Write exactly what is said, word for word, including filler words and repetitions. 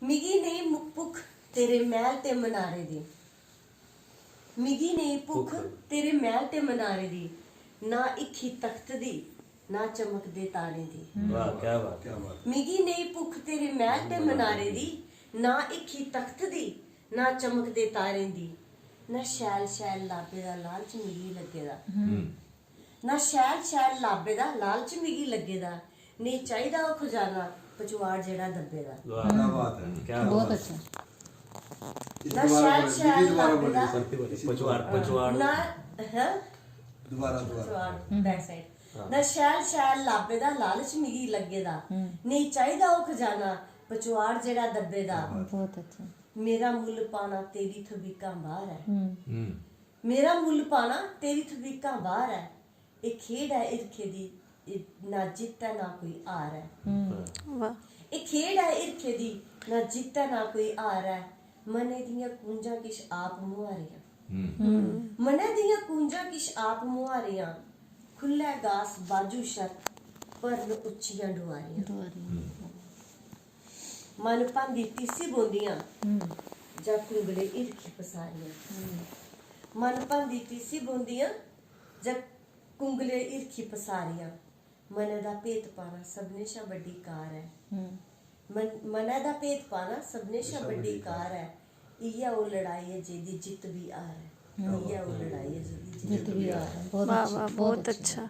मिगी नेईं मुक- भुक्ख तेरे मैह्ल ते मनारे दी। मिगी नेईं भुक्ख तेरे मैह्ल ते मनारे दी, ना हिक्खी तख्त दी, ना चमकदे तारें दी। वाह, क्या बात है। मिगी नेईं भुक्ख तेरे मैह्ल ते मनारे दी, ना हिक्खी तख्त दी, ना चमकदे तारें दी। ना शैल शैल लाबे दा लालच मिगी लग्गे दा। ना शैल शैल लाबे दा लालच मिगी लग्गे दा। नेईं चाहिदा ओह् खजाना पचोआड़ जेह्ड़ा दब्बे दा। वाह, क्या बात है। क्या बहुत बात अच्छा। ना शैल शैल लाबे दा है। पचोआड़, पचोआड़। ना, हैं? दोबारा दोबारा पचोआड़, बैक साइड। ना शैल शैल लाबे दा लालच मिगी लग्गे दा। नेईं चाहिदा ओह् खजाना पचोआड़ जेह्ड़ा दब्बे दा। बहुत अच्छा। मेरा मुल्ल पाना तेरी थबीकां बाहर ऐ। हम्म। मेरा मुल्ल पाना तेरी थबीकां बाहर ऐ। एह् खेढ ऐ हिरखै दी, एह् ना जित्त ऐ ना कोई हार ऐ। वाह। एह् खेढ ऐ हिरखै दी, ना जित्त ऐ ना कोई हार ऐ। मनै दियां कूंजां किश आप मुहारियां। हम्म। मनै दियां कूंजां किश आप मुहारियां। खु'ल्लै गास बाजू शर्त, भरन उच्चियां डुआरियां। डुआरियां। मन भांदी टीसी बौंदियां, जां कुंगले हिरखी पसारियां। मन भांदी टीसी बौंदियां, जां कुंगले हिरखी पसारियां। मनै दा भेत पाना सभनें शा बड्डी कार ऐ। मन- मनै दा भेत पाना सभनें शा बड्डी कार ऐ। इ'यै ओह् लड़ाई ऐ जेह्दी जित्त बी हार ऐ। इ'यै ओह् लड़ाई ऐ जेह्दी जित्त जित्त बी हार ऐ। बहुत वाह अच्छी, वाह, बहुत अच्छा।